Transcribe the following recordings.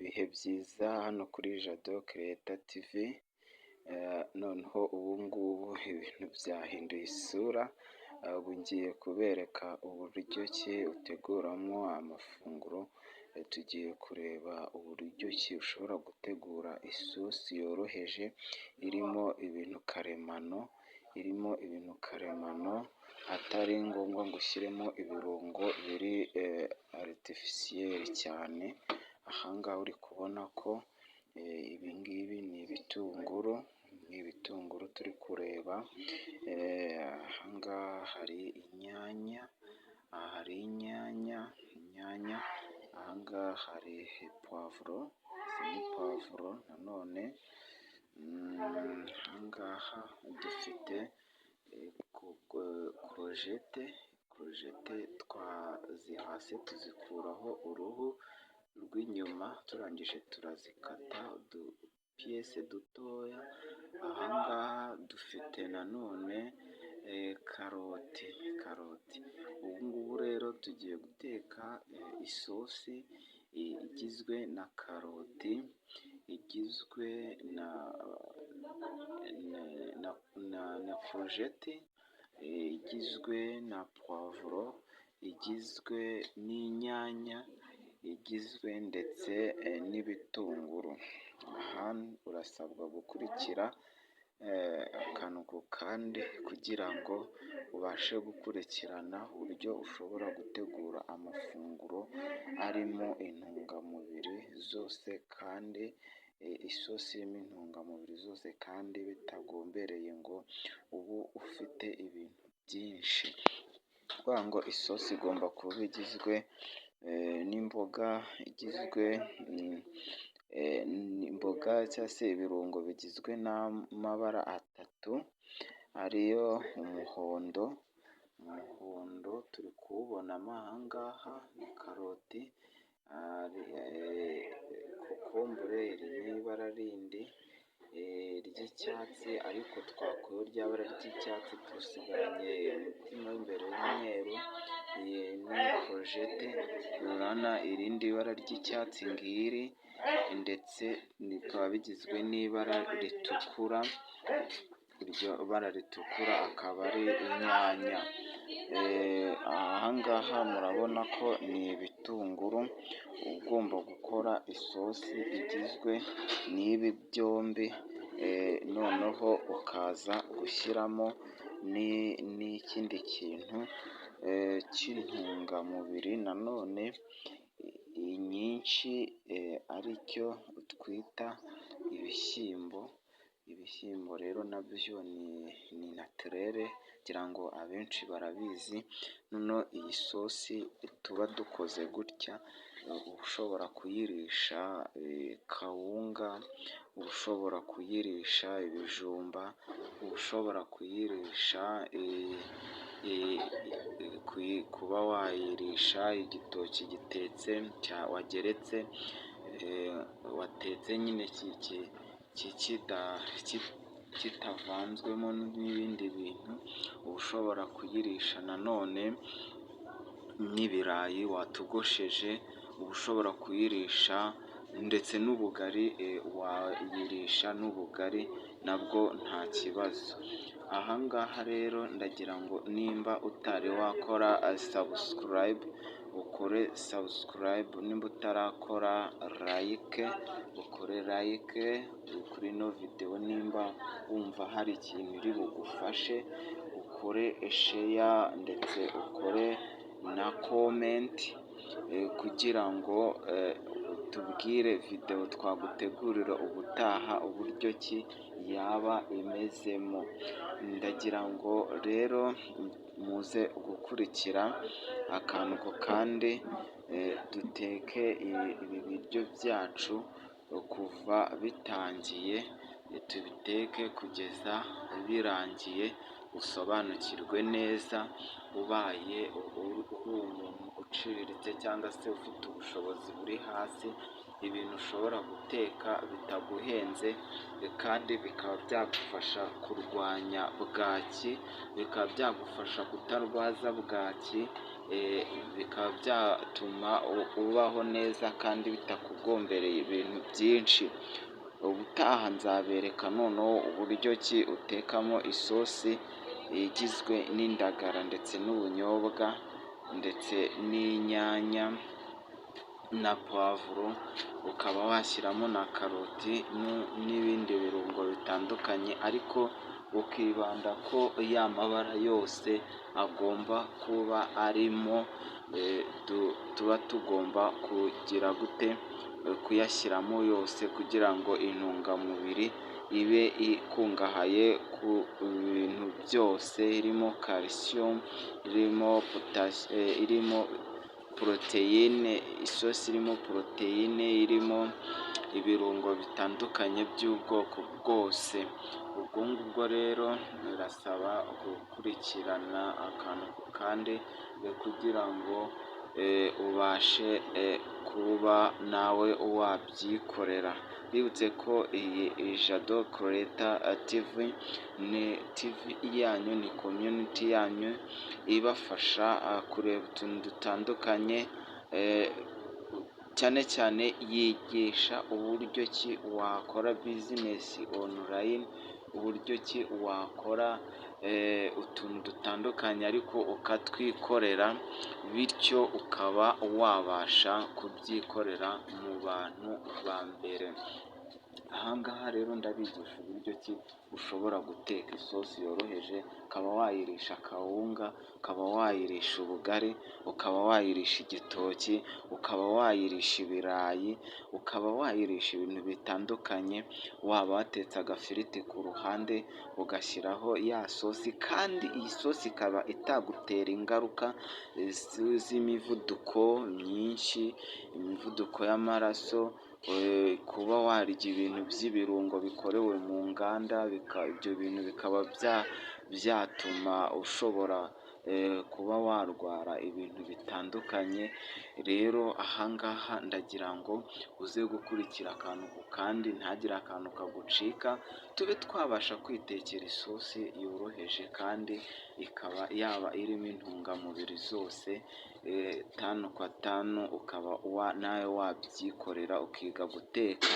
Ibihe byiza hano kuri Jado Creator TV. Noneho ubu ngubu ibintu byahinduye isura, ubu ngiye kubereka uburyo ki uteguramo amafunguro. Tugiye kureba uburyo ki ushobora gutegura isosi yoroheje irimo ibintu karemano, irimo ibintu karemano atari ngombwa ngo ushyiremo ibirungo biri artificiel cyane. Aha ngaha uri kubona ko ibi ngibi ni ibitunguru, ni ibitunguru turi kureba. Aha ngaha hari inyanya, aha hari inyanya, inyanya, aha ngaha hari puwavuro, izi ni puwavuro nanone. Aha ngaha dufite courgette, courgette twazihase tuzikuraho uruhu rw'inyuma, turangije turazikata udupiyese dutoya. Aha ngaha dufite nanone karoti, karoti. Ubu ngubu rero tugiye guteka isosi igizwe na karoti, igizwe na courgette, igizwe na puwavuro, igizwe n'inyanya, igizwe ndetse n'ibitunguru. Aha urasabwa gukurikira akantu ku kandi kugira ngo ubashe gukurikirana uburyo ushobora gutegura amafunguro arimo intungamubiri zose, kandi isosi irimo intungamubiri zose kandi bitagombereye ngo ubu ufite ibintu byinshi. Ni ukuvuga ngo isosi igomba kuba igizwe n'imboga, igizwe n'imboga cyangwa se ibirungo bigizwe n'amabara atatu ariyo umuhondo, umuhondo turi kuwubonamo aha ngaha ni karoti, kokombure iri ni ibara rindi ry'icyatsi, ariko twakuyeho rya bara ry'icyatsi dusigaranye umutima w'imbere w'umweru. Iyi ni courgette, urabona irindi bara ry'icyatsi ngiri, ndetse bikaba bigizwe n'ibara ritukura, iryo bara ritukura akaba ari inyanya. Aha ngaha murabona ko ni ibitunguru, ugomba gukora isosi igizwe n'ibi byombi, noneho ukaza gushyiramo n'ikindi kintu cy'intungamubiri nanone nyinshi ari cyo twita ibishyimbo. Ibishyimbo rero nabyo ni naturel, ngira ngo abenshi barabizi. Noneho iyi sosi tuba dukoze gutya, uba ushobora kuyirisha kawunga, uba ushobora kuyirisha ibijumba, uba ushobora kuyirisha, kuba wayirisha igitoki gitetse wageretse, watetse nyine kitavanzwemo n'ibindi bintu, uba ushobora kuyirisha nanone n'ibirayi watogosheje, uba ushobora kuyirisha ndetse n'ubugari, wayirisha n'ubugari nabwo nta kibazo. Aha ngaha rero ndagira ngo nimba utari wakora subscribe ukore subscribe, nimba utarakora like ukore like kuri ino videwo, nimba wumva hari ikintu iri bugufashe ukore share ndetse ukore na comment kugira ngo utubwire videwo twagutegurira ubutaha uburyo ki yaba imezemo. Ndagira ngo rero muze gukurikira akantu ku kandi, duteke ibi biryo byacu kuva bitangiye, tubiteke kugeza birangiye, usobanukirwe neza. Ubaye uri umuntu uciriritse cyangwa se ufite ubushobozi buri hasi, ibintu ushobora guteka bitaguhenze kandi bikaba byagufasha kurwanya bwaki, bikaba byagufasha kutarwaza bwaki. bikaba byatuma ubaho neza kandi bitakugombereye ibintu byinshi. Ubutaha nzabereka noneho uburyo ki utekamo isosi igizwe n'indagara ndetse n'ubunyobwa ndetse n'inyanya na puwavuro, ukaba washyiramo na karoti n'ibindi birungo bitandukanye, ariko ukibanda ko ya mabara yose agomba kuba arimo, tuba tugomba kugira gute, kuyashyiramo yose kugira ngo intungamubiri ibe ikungahaye ku bintu byose, irimo calcium, irimo irimo poroteyine, isosi irimo poroteyine, irimo ibirungo bitandukanye by'ubwoko bwose. Ubwo ngubwo rero birasaba gukurikirana akantu ku kandi kugira ngo ubashe kuba nawe wabyikorera. Mbibutse ko iyi Jado Creator TV ni TV yanyu, ni community yanyu ibafasha kureba utuntu dutandukanye, cyane cyane yigisha uburyo ki wakora business online, uburyo ki wakora utuntu dutandukanye ariko ukatwikorera, bityo ukaba wabasha kubyikorera mu bantu ba mbere. Aha ngaha rero ndabigisha uburyo ki ushobora guteka isosi yoroheje, ukaba wayirisha akawunga, ukaba wayirisha ubugari, ukaba wayirisha igitoki, ukaba wayirisha ibirayi, ukaba wayirisha ibintu bitandukanye, waba watetse agafiriti ku ruhande ugashyiraho ya sosi, kandi iyi sosi ikaba itagutera ingaruka z'imivuduko myinshi, imivuduko y'amaraso, kuba warya ibintu by'ibirungo bikorewe mu nganda, ibyo bintu bikaba byatuma ushobora kuba warwara ibintu bitandukanye. Rero aha ngaha ndagira ngo uze gukurikira akantu ku kandi, ntihagire akantu kagucika, tube twabasha kwitekera isosi yoroheje kandi ikaba yaba irimo intungamubiri zose, tanu kwa tanu, ukaba nawe wabyikorera ukiga guteka,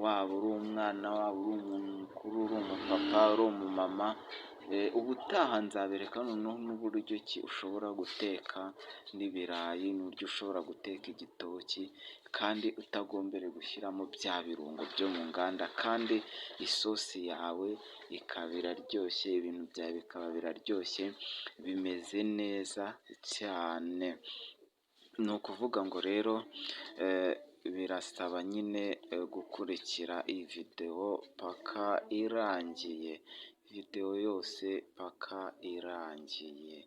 waba uri umwana, waba uri umuntu mukuru, uri umupapa, uri umumama. Ubutaha nzabereka noneho n'uburyo ki ushobora guteka n'ibirayi, n'uburyo ushobora guteka igitoki kandi utagombereye gushyiramo bya birungo byo mu nganda, kandi isosi yawe ikaba iraryoshye, ibintu byawe bikaba biraryoshye, bimeze neza cyane. Ni ukuvuga ngo rero birasaba nyine gukurikira iyi videwo paka irangiye, videwo yose paka irangiye.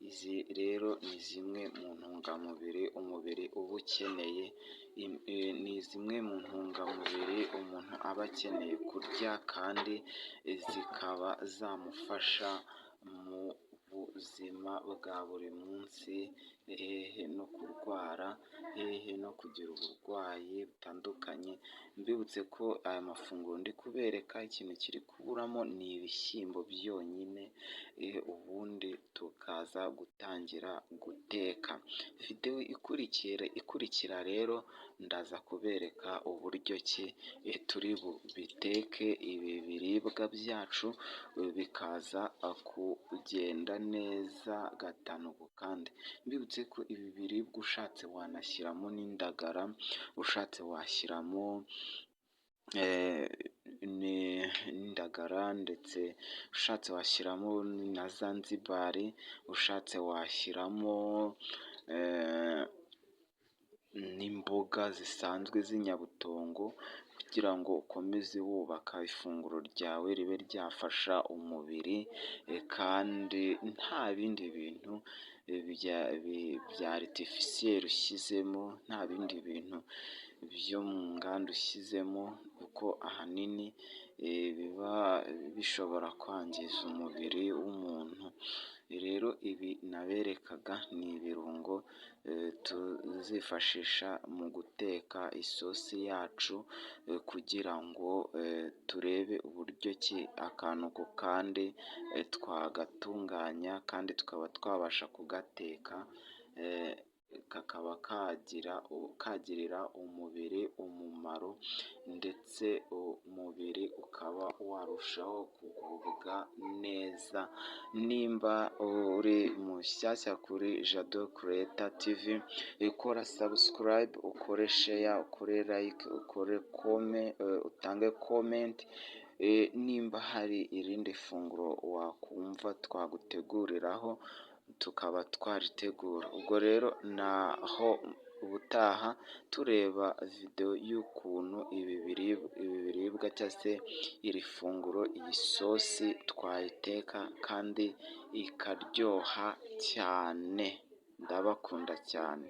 Izi rero ni zimwe mu ntungamubiri umubiri uba ukeneye, ni zimwe mu ntungamubiri umuntu aba akeneye kurya kandi zikaba zamufasha mu buzima bwa buri munsi, hehe no kurwara, hehe no kugira uburwayi butandukanye. Mbibutse ko aya mafunguro ndi kubereka ikintu kiri kuburamo ni ibishyimbo byonyine, ubundi tukaza gutangira guteka. Videwo ikurikira rero ndaza kubereka uburyo ki turi bubiteke ibi biribwa byacu, bikaza kugenda neza gatanu ku kandi. Mbibutse ko ibi biribwa ushatse wanashyiramo n'indagara, ushatse washyiramo n'indagara ndetse ushatse washyiramo na zanzibari, ushatse washyiramo n'imboga zisanzwe z'inyabutongo kugira ngo ukomeze wubaka ifunguro ryawe ribe ryafasha umubiri, kandi nta bindi bintu bya artificiel ushyizemo, nta bindi bintu byo mu nganda ushyizemo, kuko ahanini biba bishobora kwangiza umubiri w'umuntu. Rero ibi naberekaga ni ibirungo tuzifashisha mu guteka isosi yacu kugira ngo turebe uburyo ki akantu ku kandi twagatunganya kandi tukaba twabasha kugateka. Kakaba kagira kagirira umubiri umumaro, ndetse umubiri ukaba warushaho kugubwa neza. Nimba uri mushyashya kuri Jado Creator TV, kora subscribe, ukore share, ukore like, ukore comment, utange comment. Nimba hari irindi funguro wakumva twaguteguriraho, tukaba twaritegura. Ubwo rero naho ubutaha, tureba video y'ukuntu ibi biribwa cyangwa se iri funguro, iyi sosi twayiteka kandi ikaryoha cyane. Ndabakunda cyane.